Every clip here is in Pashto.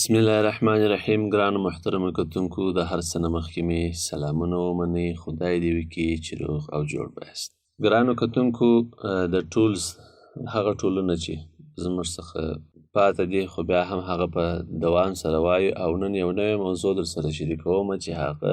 بسم الله الرحمن الرحیم. ګرانو محترمو کتونکو، د هر څه نه مخکې مې سلامونه ومنئ. خدای دې وکړي چې روغ او جوړ به یاست. ګرانو کتونکو، د tools هغه tool ونه چې زموږ څخه پاته دي، خو بیا هم هغه په دوام سره وایو، او نن یو نوې موضوع در سره شریکوم چې هغه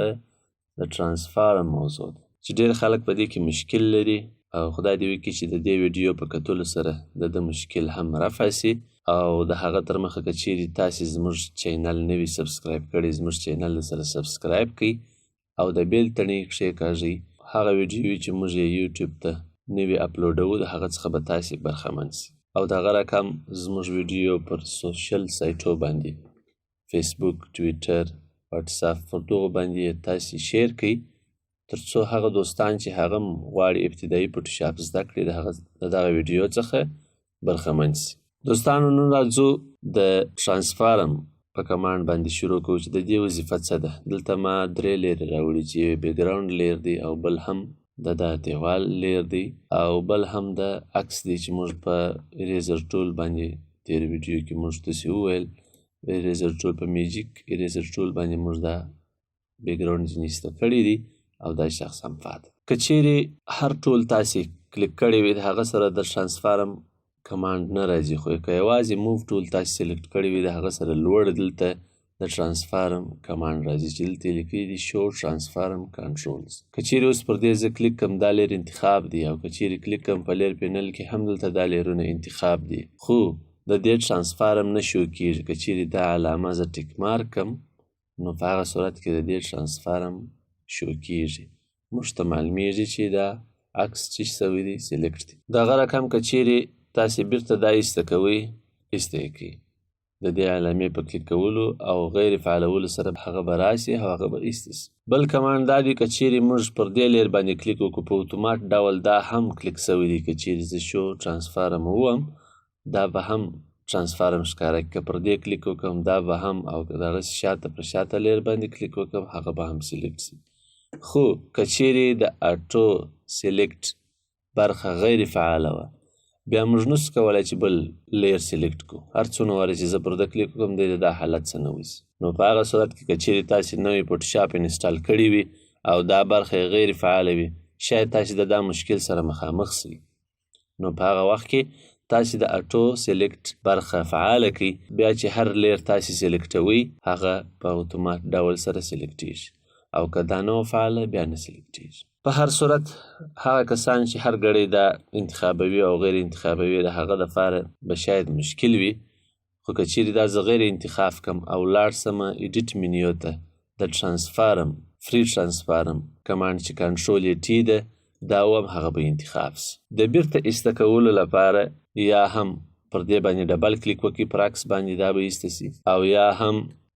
د transform موضوع ده، چې ډېر خلک په دې کې مشکل لري، او خدای دې وکړي چې د دې ویډیو په کتلو سره د ده مشکل هم رفع سي. او د هغه تر مخه، که چیرې تاسې زموږ channel نه وي subscribe کړی، زموږ channel سره subscribe کړئ او د bell تڼۍ کښېکاږئ. هغه ویډیوې چې موږ یې یوټیوب ته نوي اپلوډوو، د هغه څخه به تاسې برخمن سئ. او دغه رقم زموږ ویډیو پر social سایټو باندې، فیسبوک، ټویټر، واتساپ، پر دغو باندې تاسې share کړئ، تر څو هغه دوستان چې هغه هم غواړي ابتدایي فوټوشاپ زده کړي، د هغه د دغه ویډیو څخه برخمن سي. دوستانو، نن راځو د transform په command باندې شروع کوو چې د دې وظیفه څه ده. دلته ما درې layer راوړي، چې یو background layer دی، او بل هم د دا دیوال layer دی، او بل هم د عکس دی، چې موږ په eraser tool باندې تېر ویډیو کې موږ تاسې وویل، eraser tool، په magic eraser tool باندې موږ دا background ځینې ایسته کړی دی او دا شخص هم پاته. که چیرې هر tool تاسې کلیک کړی وي، د هغه سره د transform command نه راځي، خو که یوازې move tool تاسې select کړی وي، د هغه سره لوړ دلته د transform command راځي، چې دلته یې لیکلي دي show transform controls. که چیرې اوس پر دې زه کلیک کوم، دا layer انتخاب دی، او که چیرې کلیک کوم، په layer panel کې هم دلته دا layer ونه انتخاب دي، خو د دې transform نه شو کیږي. که چیرې دا علامه زه tick mark کم، نو په هغه صورت کې د دې transform شو کیږي، موږ ته معلومیږي چې دا عکس چې سوی دی، select دی. دغه رقم که چیرې تاسې بیرته دا ایسته کوئ، ایسته یې کړئ، د دې علامې په کلیک کولو او غیر فعالولو سره هغه به راسي او هغه به ایسته سي. بل command دا دی، که چیرې موږ پر دې layer باندې کلیک وکړو، په اتومات ډول دا هم کلیک سوی دی. که چیرې زه show transform ووم، دا به هم transform ښکاره. که پر دې کلیک وکړم، دا به هم، او که دغسې شاته پر شاته layer باندې کلیک وکړم، هغه به هم select سي. خو که چیرې د auto select برخه غیر فعاله وه، بیا موږ نسو کولی چې بل layer select کړو. هر څونه واره چې زه پر ده کلیک وکړم، دی د دا حالت څه نه وځي. نو په هغه صورت کې که چیرې تاسې نوی فوټوشاپ install کړی وي او دا برخه یې غیر فعاله وي، شاید تاسې د دا مشکل سره مخامخ سئ. نو په هغه وخت کې تاسې د auto select برخه فعاله کړئ، بیا چې هر layer تاسې select وئ، هغه په اتومات ډول سره select ېږي، او که دا نه فعاله، بیا نه select ېږي. په هر صورت، هغه کسان چې هر ګړی دا انتخابوي او غیر انتخابوي، د هغه دپاره به شاید مشکل وي. خو که چیرې دا زه غیر انتخاب کم او لاړ سم edit menu ته، د transform، free transform command چې کنټرول یې T ده، دا وم، هغه به انتخاب سي. د بیرته ایسته کولو لپاره یا هم پر دې باندې double click وکړي، پر عکس باندې، دا به ایسته سي، او یا هم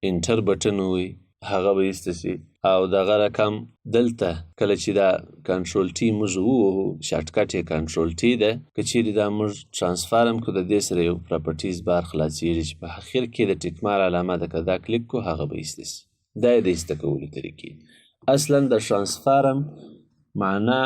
enter button وي، هغه به ایسته سي. او دغه رقم دلته کله چې دا control T موږ ووهو، shortcut یې control T ده، که چیرې دا موږ transform کړو، د دې سره یو properties bar خلاصیږي، چې په اخر کې د tick mark علامه ده. که دا کلیک کړو، هغه به ایسته سي. دا یې د ایسته کولو طریقې. اصلا د transform معنا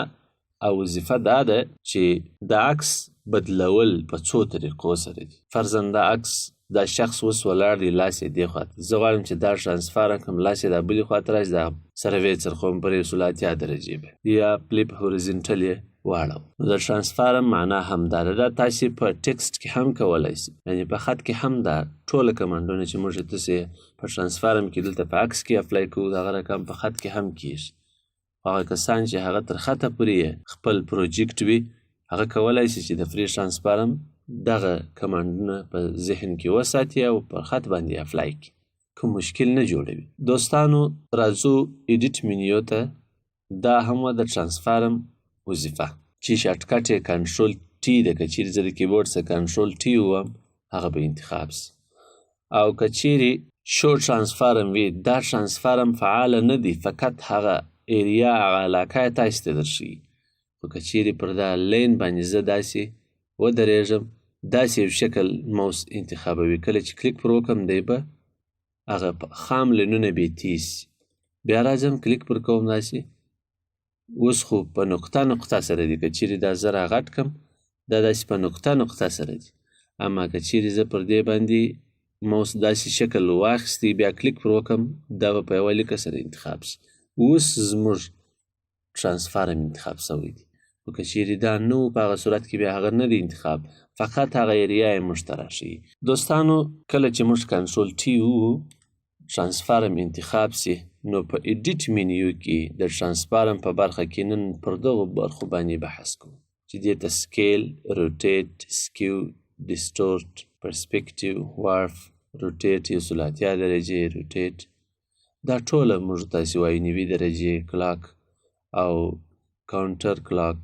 او وظیفه دا ده چې د عکس بدلول په څو طریقو سره دي. فرضاً دا عکس، دا شخص اوس ولاړ دی، لاس یې دې خواته. زه غواړم چې دا transform کړم، لاس یې دا بلې خواته راشي، دا سره ویې څرخوم پر 180 درجې به، یا flip horizontal یې واړوم. نو د transform معنا هم دا ده. دا تاسې په text کې هم کولی سئ، یعنې په خط کې هم. دا ټوله command ونه چې موږ تاسې په transform کې دلته په عکس کې apply کوو، دغه رقم په خط کې هم کیږي. هغه کسان چې هغه تر خطه پورې خپل project وي، هغه کولای شي چې د free transform دغه command ونه په ذهن کې وساتي او پر خط باندې apply کړي، کوم مشکل نه جوړوي. دوستانو، راځو edit menu ته. دا هم وه د transform وظیفه چې shortcut یې control T ده. که چیرې زه د کیبورډ څخه control T ووهم، هغه به انتخاب سي. او که چیرې show transform وي، دا transform فعاله نه دی، فقط هغه area، هغه علاقه یې تاسې ته درښیي. خو که چیرې پر دا line باندې زه داسې ودرېږم، داسې یو شکل موس انتخابوي، کله چې کلیک پر وکړم، دی به هغه خام line ونه به تیز. بیا راځم، کلیک پر کوم داسې، اوس خو په نقطه نقطه سره دي. که چیرې دا زه راغټ کم، دا داسې په نقطه نقطه سره دي، اما که چیرې زه پر دې باندې موس داسې شکل واخیستی، بیا کلیک پر وکم، دا به په یوه لیکه سره انتخاب شي. اوس زموږ transform انتخاب شوی دی، خو که چیرې دا نه و، په هغه صورت کې بیا هغه نه دی انتخاب، فقط هغه area یې موږ ته راښیي. دوستانو، کله چې موږ control T وو، transform انتخاب سي، نو په edit menu کې د transform په برخه کې نن پر دغو برخو باندې بحث کوو چې دې ته scale، rotate، skew، distort، perspective، warp، rotate 180 درجې، rotate، دا ټوله موږ تاسې وایو 90 درجې، clock او counter clock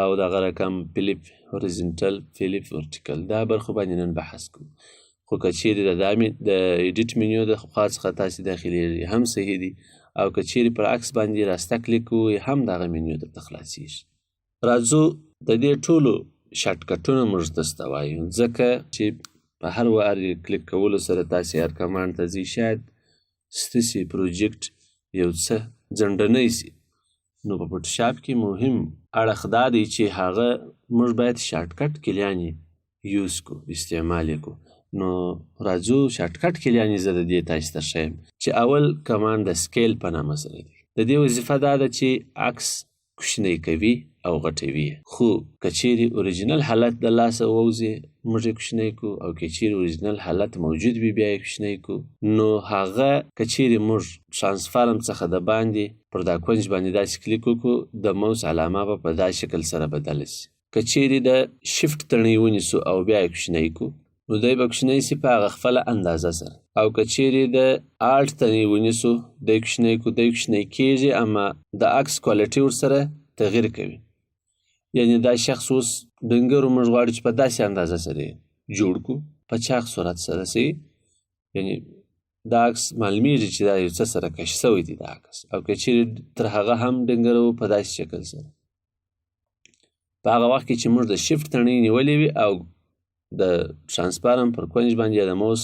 او دغه رقم flip horizontal، flip vertical، دا برخو باندې نن بحث کوو. خو که چیرې د edit menu د خوا څخه تاسې داخلېږئ هم صحیح دي، او که چیرې پر عکس باندې راسته کلیک کوئ هم دغه مینیو درته خلاصېږي. راځو د دې ټولو shortcut ونه موږ تاسو ته وایو، ځکه چې په هر وار کلیک کولو سره تاسې هر command ته ځئ، شاید ستاسې project یو څه ځنډنی شي. نو په فوټوشاپ کې مهم اړخ دا دی چې هغه موږ باید shortcut کلیانې use کو، استعمال یې کو. نو راځو shortcut کلیانې زه د دې تاسې ته ښیم چې اول command د scale په نامه سره دی. د دې وظیفه دا ده چې عکس کوچنی کوي او غټوي، خو که چیرې original حالت د لاسه ووځي موږ یې کوچنی کو، او که چیرې original حالت موجود وي بیا یې کوچنی کو. نو هغه که چیرې موږ transform څخه د باندې پر دا کنج باندې داسې کلیک وکړو، د موس علامه به په دا شکل سره بدله شي. که چیرې د شیفت تڼۍ ونیسو او بیا یې کوچنی کو، نو دی به کوچنی سي په هغه خپله اندازه سره. او که چیرې د Alt تڼۍ ونیسو، دی کوچنی کو، دی کوچنی کیږي، اما د عکس quality ورسره تغییر کوي. یعنی دا شخص اوس ډنګرو موږ غواړو چې په داسې اندازه سره جوړ کو، په چاغ صورت سره سي، یعنی دا عکس معلومیږي چې دا یو څه سره کش سوی دی دا عکس. او که چیرې تر هغه هم ډنګرو په داسې شکل سره، په هغه وخت کې چې موږ د شیفت تڼۍ نیولې وي او د transform پر کنج باندې د موس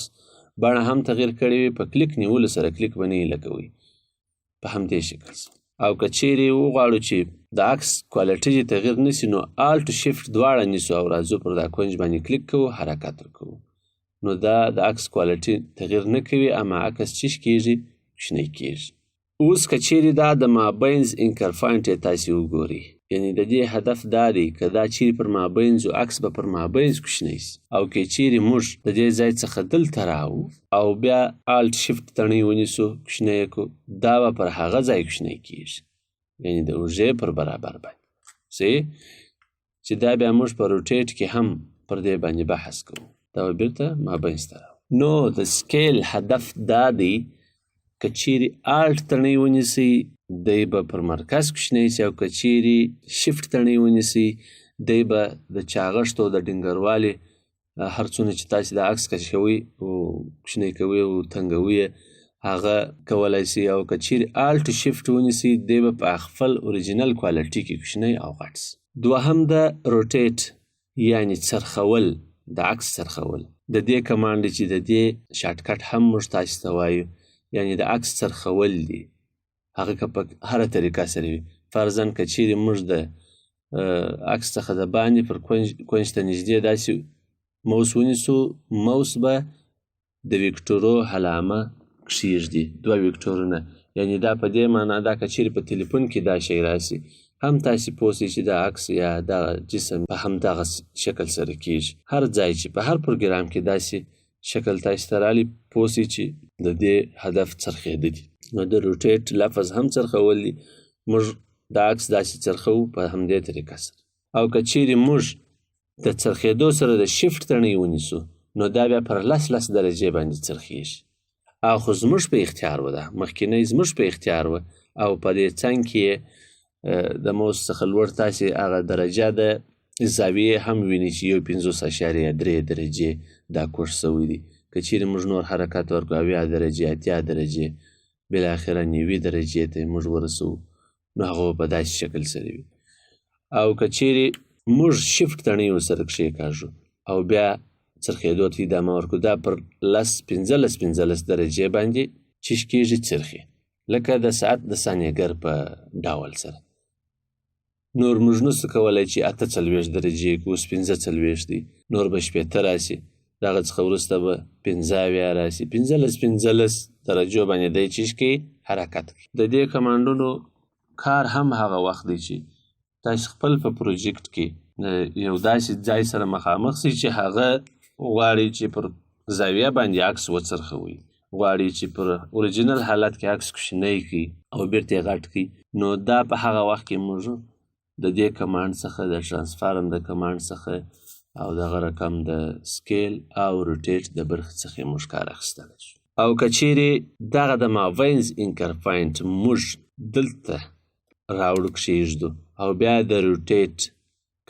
بڼه هم تغییر کړې وي، په کلیک نیولو سره کلیک به نه لګوي په همدې شکل سره. او که چیرې وغواړو چې د عکس quality یې تغییر نشي، نو Alt Shift دواړه نیسو او راځو پر دا کنج باندې کلیک کوو، حرکت ورکوو، نو دا د عکس quality تغییر نه کوي، اما عکس چیش کیږي، کوچنی کیږي. اوس که چیرې دا د مابینځ anchor point یې تاسې وګورئ، یعنی د دې هدف دا دی که دا چیرې پر مابینځ و، عکس به پر مابینځ کوچنی شي. او که چیرې موږ د دې ځای څخه دلته راو او بیا Alt Shift تڼۍ ونیسو، کوچنی یې کړو، دا به پر هغه ځای کوچنی کیږي، یعنی د اوږې پر برابر باندې. صحیح چې دا بیا موږ په rotate کې هم پر دې باندې بحث کوو، دا به بیرته مابینځ ته راو. نو د scale هدف دا دی که چیرې Alt تڼۍ ونیسئ دی به پر مرکز کوچنی شي، او که چیرې شیفت تڼۍ ونیسئ دی به د چاغښت او د ډنګروالي هر څونه چې تاسې د عکس کشوئ او کوچنی کوئ او تنګوئ هغه کولی شي. او که چیرې Alt Shift ونیسئ دی به په خپل original quality کې کوچنی او غټ شي. دوهم د rotate یعنی څرخول، د عکس څرخول. د دې command چې د دې shortcut هم موږ تاسې ته وایو، یعنی د عکس څرخول دي، هغه که په هره طریقه سره وي. فرضاً که چیرې موږ د عکس څخه د باندې پر کنج ته نږدې داسې موس ونیسو، موس به د ویکټورو علامه کښېږدي، دوه ویکټورونه. یعنی دا په دې معنا دا که چیرې په تلیفون کې دا شی راسي هم تاسې پوه شئ چې دا عکس یا دا جسم په همدغه شکل سره کیږي. هر ځای چې په هر پروګرام کې داسې شکل تاسې ته رالی، پوه شئ چې د دې هدف څرخېده دي. نو د rotate لفظ هم څرخول دي، موږ دا عکس داسې څرخوو په همدې طریقه سره. او که چیرې موږ د څرخېدو سره د شیفت تڼۍ ونیسو، نو دا بیا پر لس لس درجې باندې څرخېږي. او خو زموږ په اختیار وه، دا مخکینی زموږ په اختیار وه، او په دې څنګ کې د موس څخه لوړ تاسې هغه درجه د زاویې هم وینئ چې 51.3 درجې دا کوږ شوی دی. که چیرې موږ نور حرکت ورکړو 70 درجې، 80 درجې، بالاخره 90 درجې ته موږ ورسوو، نو هغه به په داسې شکل سره وي. او که چیرې موږ شیفت تڼۍ ورسره کښېکاږو او بیا څرخېدو ته ادامه ورکړو، دا پر لس پنځلس پنځلس درجې باندې چیش کېږي، څرخي، لکه د ساعت د ثانیهګر په ډول سره. نور موږ نسو کولی چې 48 درجې کړو، اوس 45 دی، نور به 60 راسي. دغه څخه وروسته به 75 راسي، 15 15 درجو باندې دی چیش کوي، حرکت کوي. د دې command ونو کار هم هغه وخت دی چې تاسو خپل په project کې یو داسې ځای سره مخامخ سئ چې هغه غواړي چې پر زاویه باندې عکس وڅرخوي، غواړي چې پر original حالت کې عکس کوچنی کړي او بیرته یې غټ کړي. نو دا په هغه وخت کې موږ د دې command څخه، د transform د command څخه او دغه رقم د scale او rotate د برخې څخه موږ کار اخیستلی شو. او که چیرې دغه د مابینځ anchor point موږ دلته راوړو کښېږدو او بیا د rotate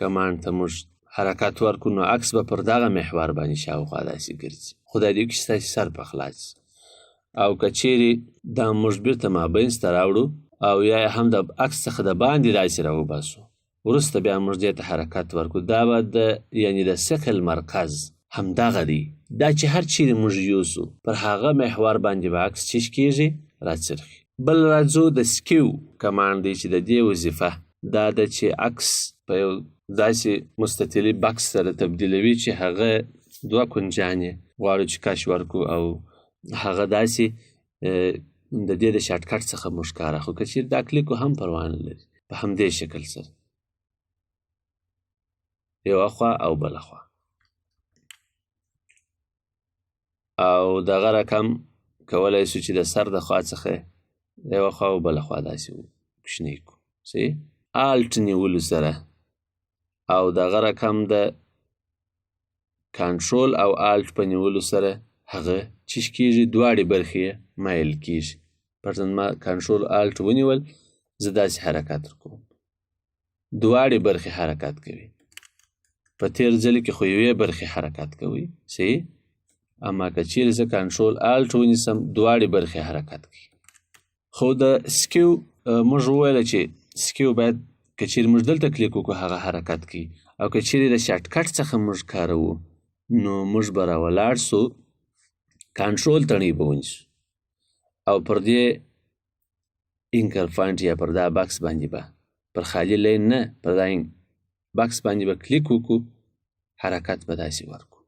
command ته موږ حرکت ورکړو، نو عکس به پر دغه محور باندې شاوخوا داسې ګرځي. خدای دې وکړي چې ستاسې سر په خلاص شي. او که چیرې دا موږ بیرته مابینځ ته راوړو او یا یې هم د عکس څخه د باندې داسې راوباسو، وروسته بیا موږ دې ته حرکت ورکړو، دا به د یعنې د ثقل مرکز همدغه دی. دا چې هر چیرې موږ یوسو پر هغه محور باندې به عکس چیش کیږي، راڅرخي. بل راځو د skew command دی چې د دې وظیفه دا ده چې عکس په یو داسې مستطیلي box سره تبدیلوي چې هغه دوه کنجان یې غواړو چې کش ورکړو او هغه داسې د دې د shortcut څخه موږ کار اخلو. که چیرې دا کلیک هم پروا نه لري، په همدې شکل سره یوه خوا او بله خوا. او دغه رقم کولی شو چې د سر د خوا څخه یوه خوا او بله خوا داسې کوچنی کړو. صحیح، Alt نیولو سره او دغه رقم د کنټرول او Alt په نیولو سره هغه چیش کیږي، دواړې برخې یې مایل کیږي. فرضاً ما کنټرول Alt ونیول، زه داسې حرکت ورکوم، دواړې برخې حرکت کوي. په تیر ځل کې خو یوې برخې حرکت کوي، صحیح، اما که چیرې زه کنټرول Alt ونیسم دواړې برخې حرکت کوي. خو د skew موږ وویل چې skew باید که چیرې موږ دلته کلیک وکړو هغه حرکت کوي، او که چیرې د shortcut څخه موږ کاروو نو موږ به راولاړ سو، کنټرول تڼۍ به ونیسو او پر دې anchor point یا پر دا box باندې به پر خالي line نه، پر دا box باندې به کلیک وکړو، حرکت به داسې ورکړو.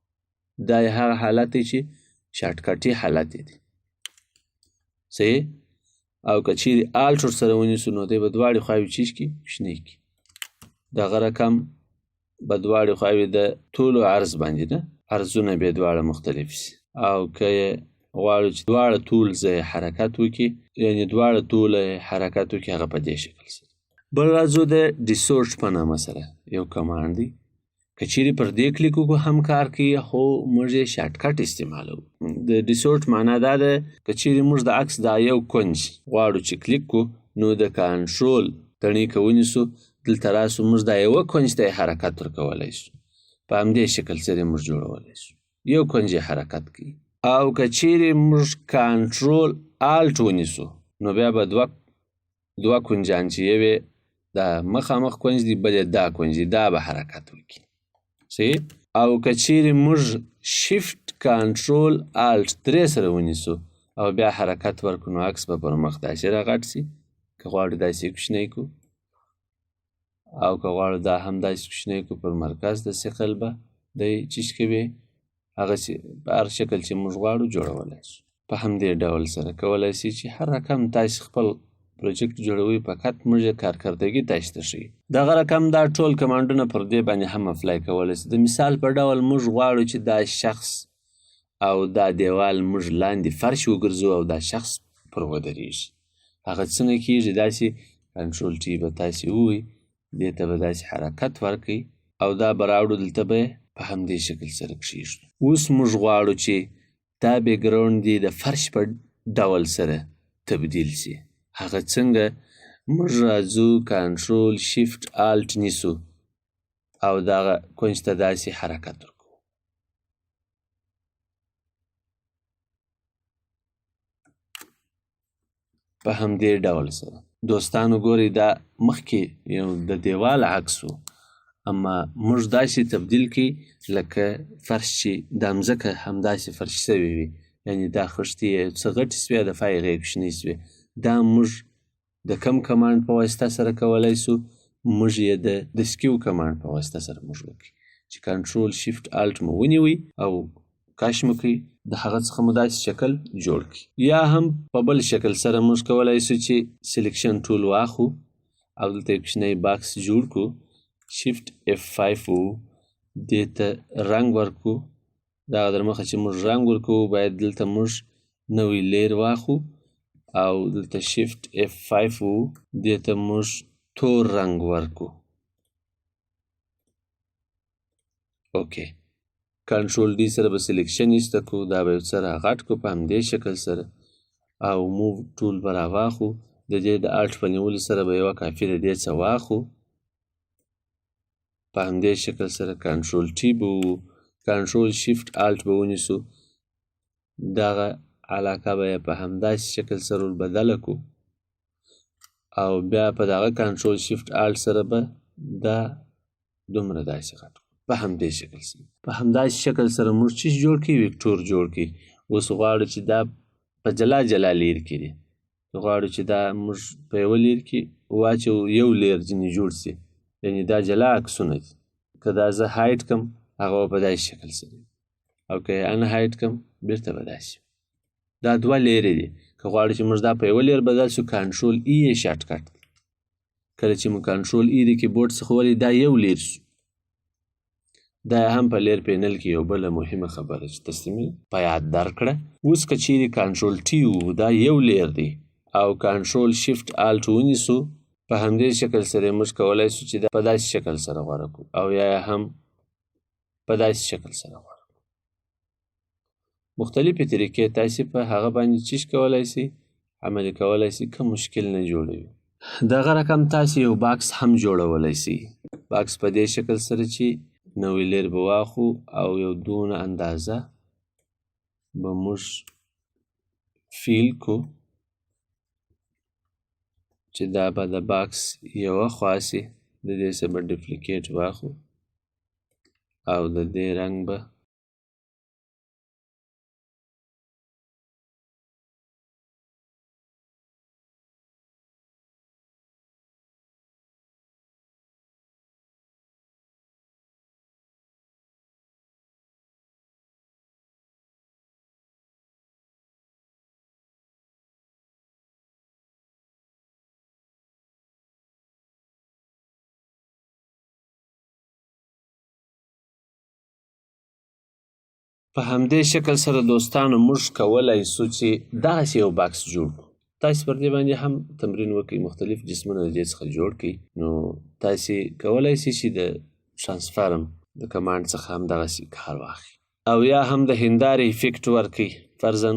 دا یې هغه حالت دی چې shortcut ي حالت دی، صحیح. او که چیرې Alt ورسره ونیسو نو دی به دواړې خواوې چیش کړي، کوچنی کړي. دغه رقم به دواړې خواوې د طول و عرض باندې ده، عرضونه به دواړه مختلف شي. او که یې غواړو چې دواړه طول ځای حرکت وکړي، یعنې دواړه طوله حرکت وکړي، هغه په دې شکل سره. بل راځو د distort په نامه سره یو command دی. که چیرې پر دې کلیک وکړو هم کار کوي، خو موږ یې shortcut استعمالوو. د distort معنا دا ده که چیرې موږ د عکس دا یو کنج غواړو چې کلیک کړو، نو د کنټرول تڼۍ که ونیسو دلته راسو، موږ دا یوه کنج ته یې حرکت ورکولی شو، په همدې شکل سره موږ جوړولی شو، یو کنج یې حرکت کوي. او که چیرې موږ کنټرول Alt ونیسو نو بیا به دوه کنجان چې یوې دا مخامخ کنج دی، بل یې دا کنج دی، دا به حرکت وکړي، صحیح. او که چیرې موږ shift control Alt درې سره ونیسو او بیا حرکت ورکړو، نو عکس به پر مخ داسې راغټ سي. که غواړو داسې کوچنی کړو، او که غواړو دا هم داسې کوچنی کړو، پر مرکز د ثقل به دی چیش کوي، هغه چې په هر شکل چې موږ غواړو جوړولی شو. په همدې ډول سره کولی شئ چې هر رقم تاسې خپل project جوړوئ، فقط موږ یې کارکردګي تاسې ته ښیي. دغه رقم دا ټول command ونه پر دې باندې هم apply کولی شي. د مثال په ډول موږ غواړو چې دا شخص او دا دیوال موږ لاندې فرش وګرځو او دا شخص پر ودرېږي. هغه څنګه کېږي؟ داسې control T به تاسې ووایئ، دې ته به داسې حرکت ورکړئ او دا به راوړو، دلته به یې په همدې شکل سره کښېږدو. اوس موږ غواړو چې دا background دې د فرش په ډول سره تبدیل شي. هغه څنګه؟ موږ راځو control shift Alt نیسو او دغه کنج ته داسې حرکت ورکوو. په همدې ډول سره دوستانو ګورئ، دا مخکې یو د دیوال عکس و، اما موږ داسې تبدیل کړي لکه فرش چې دا مځکه همداسې فرش شوې وي، یعنې دا خښتې یې څه غټې سوې، د فایغې یې کوچنۍ سوې. دا موږ د کم command په واسطه سره کولی سو، موږ یې د skew command په واسطه سره موږ وکړي چې control shift Alt مو ونیوي او کش مو کړئ، د هغه څخه مو داسې شکل جوړ کړئ. یا هم په بل شکل سره موږ کولای شو چې selection tool واخو او دلته یو کوچنی box جوړ کړو، Shift F5 وو، دې ته رنګ ورکړو. دغه در مخه چې موږ رنګ ورکوو باید دلته موږ نوی layer واخو او دلته Shift F5 وو، دې ته موږ تور رنګ ورکړو. Okay، Control D سره به selection ایسته کړو، دا به یو څه راغټ کړو په همدې شکل سره، او move tool به راواخو. د دې د Alt په نیولو سره به یوه کافي د دې څه واخو په همدې شکل سره. Control T به وو، Control Shift Alt به ونیسو، دغه علاقه به یې په همداسې شکل سره وربدله کړو، او بیا په دغه Control Shift Alt سره به دا دومره داسې غټ کړو په همدې شکل سره. په همداسې شکل سره موږ چې جوړ کړي vector جوړ کړي. اوس غواړو چې دا په جلا جلا layer کې دي، غواړو چې دا موږ په یوه layer کې واچوو، یو layer ځینې جوړ سي، یعنې دا جلا عکسونه دي. که دا زه hide کړم هغه به په داسې شکل سره وي، او که یې unhide کړم بیرته به داسې وي. دا دوه layer ې دي. که غواړو چې موږ دا په یوه layer بدل شو، Control E یې shortcut دی. کله چې موږ Control E د کیبورډ څخه ولې دا یو layer شو. دا هم په layer panel کې یو بله مهمه خبره چې تاسو مې په یاد درکړه. اوس که چیرې Control T وو، دا یو layer دی، او Control Shift Alt ونیسو په همدې شکل سره موږ کولای شو چې دا په داسې شکل سره غوره کړو، او یا هم په داسې شکل سره غوره کړو. مختلفې طریقې تاسې په هغه باندې چیش کولای شئ، عملي کولای شئ، کوم مشکل نه جوړوي. دغه رقم تاسې یو box هم جوړولی شئ. box په دې شکل سره چې نوی layer به واخو او یو دونه اندازه به موږ fill کو چې دا به د box یوه خوا سي، د دې څخه به duplicate واخو او د دې رنګ به په همدې شکل سره دوستانو موږ کولای سو چې دغسې یو box جوړ کړو. تاسې پر دې باندې هم تمرین وکړئ، مختلف جسمونه د دې څخه جوړ کړئ. نو تاسې کولای سئ چې د transform د command څخه هم دغسې کار واخلئ، او یا هم د هندارې effect ورکړئ. فرضاً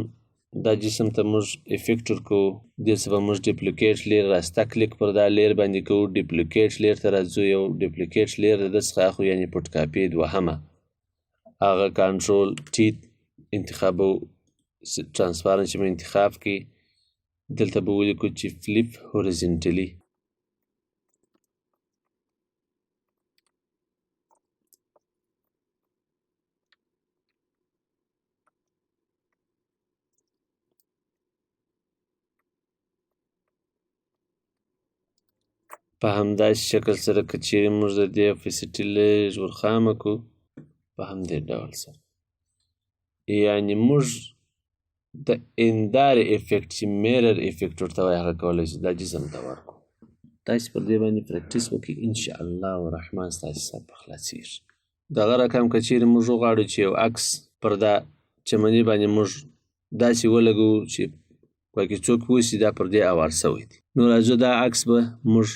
دا جسم ته موږ effect ورکوو، دې څخه به موږ duplicate layer راسته کلیک پر دا layer باندې کوو، duplicate layer ته راځو، یو duplicate layer د ده څخه اخلو، یعنې پټ کاپي دوهمه، هغه Control T انتخابو، transform چې مو انتخاب کړي، دلته به ولیکو چې flip horizontally. په همداسې شکل سره که چیرې موږ د دې opacity لږ ورخامه کړو په همدې ډول سره، یعنې موږ د هندارې effect چې mirror effect ورته وایي هغه کولی شو دا جسم ته ورکړو. تاسې پر دې باندې practice وکړئ، ان شاء الله الرحمن ستاسې سر په خلاصېږي. دغه رقم که چیرې موږ وغواړو چې یو عکس پر دا چمني باندې موږ داسې ولګوو چې ګواکې څوک وسي دا پر دې اوار سوی دی، نو راځو دا عکس به موږ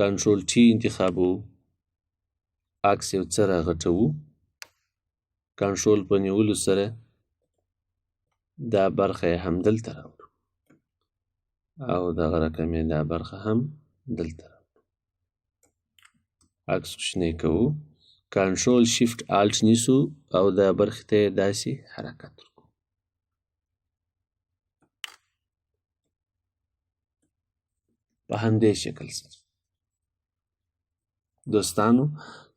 Control T انتخابوو، عکس یو څه راغټوو، کنټرول په نیولو سره دا برخه یې هم دلته راوړو، او دغه رقم یې دا برخه هم دلته راوړو. عکس کوچنی کوو، Control Shift Alt نیسو او دا برخې ته یې داسې حرکت ورکړو. په همدې شکل سره دوستانو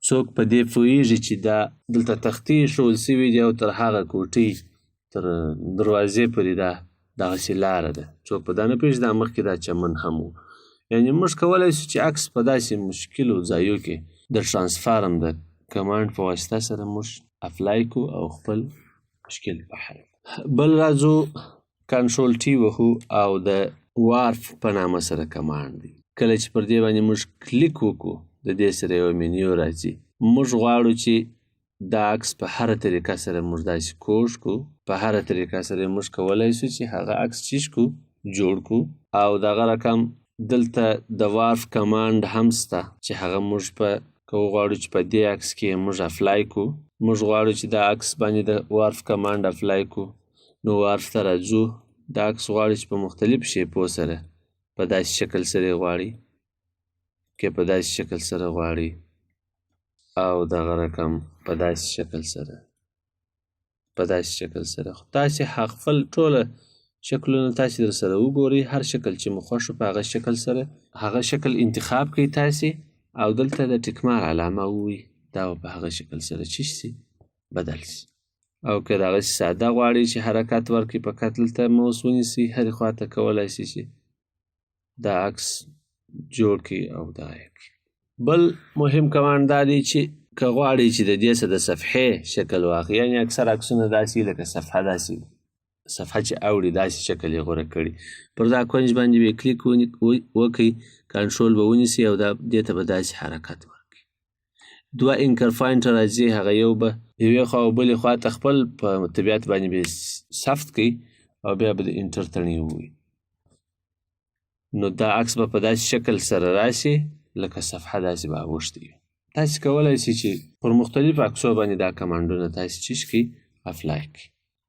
څوک په دې پوهېږي چې دا دلته تختې ایښودل سوي دي او تر هغه کوټې تر دروازې پورې دا دغسې لاره ده، څوک په دا نه پوهېږي دا مخکې دا چمن هم و. یعنې موږ کولی شو چې عکس په داسې مشکلو ځایو کې د transform د command په واسطه سره موږ apply کړو او خپل مشکل به حل. بل راځو کنټرول T وهو او د warp په نامه سره command دی. کله چې پر دې باندې موږ کلیک وکړو، د دې سره یو مینیو راځي. موږ غواړو چې دا عکس په هره طریقه سره موږ داسې کوږ کړو، په هره طریقه سره موږ کولای شو چې هغه عکس چیش کو جوړ کو. او دغه رقم دلته د warp command هم سته چې هغه موږ په که وغواړو چې په دې عکس کې موږ apply کو، موږ غواړو چې دا عکس باندې د warp command apply کو، نو warp ته راځو. دا عکس غواړو چې په مختلف shape و سره په داسې شکل سره غواړي، که په داسې شکل سره غواړي، او دغه رقم په داسې شکل سره، په داسې شکل سره. خو تاسې خپل ټوله شکلونه تاسې در سره وګورئ، هر شکل چې مو خوښ په هغه شکل سره هغه شکل انتخاب کړئ تاسې، او دلته د tick mark علامه ووي، دا به په هغه شکل سره چی شي بدل شي. او که دغسې ساده غواړئ چې حرکت ورکړئ، فقط دلته موس ونیسئ، هرې خوا ته کولای شئ چې دا عکس جوړ کړئ او دا یې کړئ. بل مهم command دا دی چې که غواړئ چې د دې څخه د صفحې شکل واخلئ، یعنې اکثر عکسونه داسې لکه صفحه، داسې صفحه چې اوړي داسې شکل یې غوره کړي، پر دا کنج باندې به کلیک وکړئ، کنټرول به ونیسئ او دا دې ته به داسې حرکت ورکړي. دوه anchor point راځي، هغه یو به یوې خوا او بلې خوا ته خپل په طبیعت باندې به ثبت کړئ او بیا به د enter تڼۍ ووهئ. نو دا عکس به په داسې شکل سره راشي لکه صفحه داسې به اوښتې وي. تاسې کولای شئ چې پر مختلفو عکسو باندې دا command ونه تاسې چیش کړئ، apply کړئ.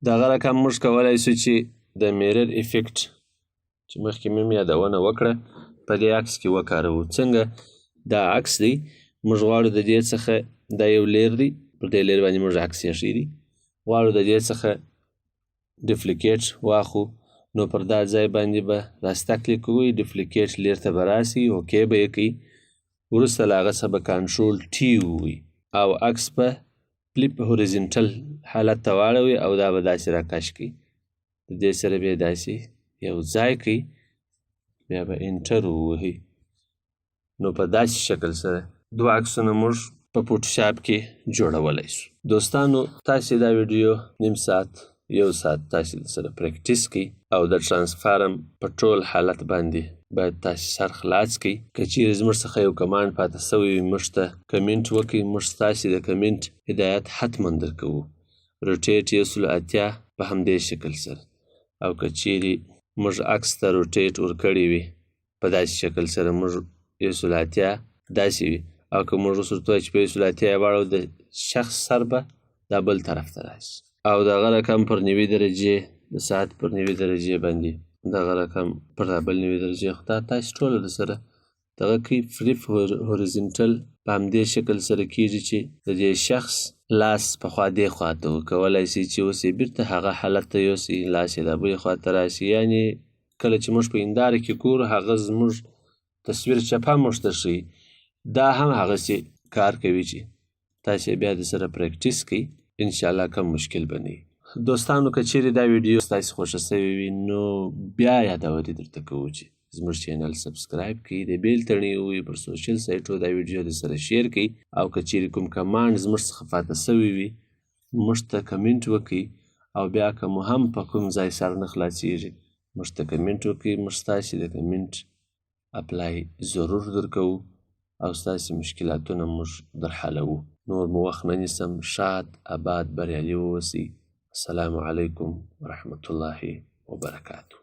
دغه رقم موږ کولای شو چې د mirror effect چې مخکې مې هم یادونه وکړه په دې عکس کې وکاروو. څنګه؟ دا عکس دی، موږ غواړو د دې څخه دا یو layer دی، پر دې layer باندې موږ عکس ایښی دی، غواړو د دې څخه duplicate واخو، نو پر دا ځای باندې به راسته کلیک وکړئ، duplicate layer ته به راسي، okay به یې کړئ. وروسته له هغه څخه به control T ووهئ او عکس به flip horizontal حالت ته واړوئ او دا به داسې راکش کړئ، د دې سره به یې داسې یو ځای کړئ، بیا به enter ووهئ. نو په داسې شکل سره دوه عکسونه موږ په فوټوشاپ کې جوړولی شو. دوستانو تاسې دا ویډیو نیم ساعت یو ساعت تاسې سره practice کړئ او د transform په ټول حالت باندې باید تاسې سر خلاص کړئ. که چیرې زموږ څخه یو command پاتې شوی وي، موږ ته کمنټ وکړئ، موږ ستاسې د کمنټ هدایت حتما درکوو. rotate 180 په همدې شکل سره، او که چیرې موږ عکس ته rotate ورکړی وي په داسې شکل سره موږ 180 داسې وي، او که موږ اوس ورته ووایو چې په 180 یې واړوو، د شخص سر به دا بل طرف ته راشي. او دغه رقم پر 90 درجې، د ساعت پر 90 درجې باندې دغه رقم پر دا بل 90 درجې، خو دا تاسې ټوله در سره دغه کوي. flip horizontal په همدې شکل سره کېږي چې د دې شخص لاس په خوا دې خوا ته وکولای شي چې اوس یې بېرته هغه حالت ته یوسي، لاس یې دا بلې خوا ته راشي. یعنې کله چې موږ په هنداره کې ګورو هغه زموږ تصویر چپه موږ ته ښیي، دا هم هغسې کار کوي چې تاسې بیا د سره practice کړئ، انشاءالله کم مشکل به نه وي. دوستانو که چیرې دا ویډیو ستاسې خوښه شوې وي نو بیا یادوري درته کوو چې زموږ channel subscribe کړئ، د bell تڼۍ ووهئ، پر social site و دا ویډیو در سره share کړئ، او که چیرې کوم command زموږ څخه پاتې شوی وي موږ ته کمنټ وکړئ، او بیا که مو هم په کوم ځای سر نه خلاصېږي موږ ته کمنټ وکړئ، موږ ستاسې د comment reply ضرور درکوو او ستاسې مشکلاتونه موږ در حلوو. نور مو وخت نه نیسم. ښاد اباد بریالي واوسئ. السلام علیکم ورحمة الله وبرکاته.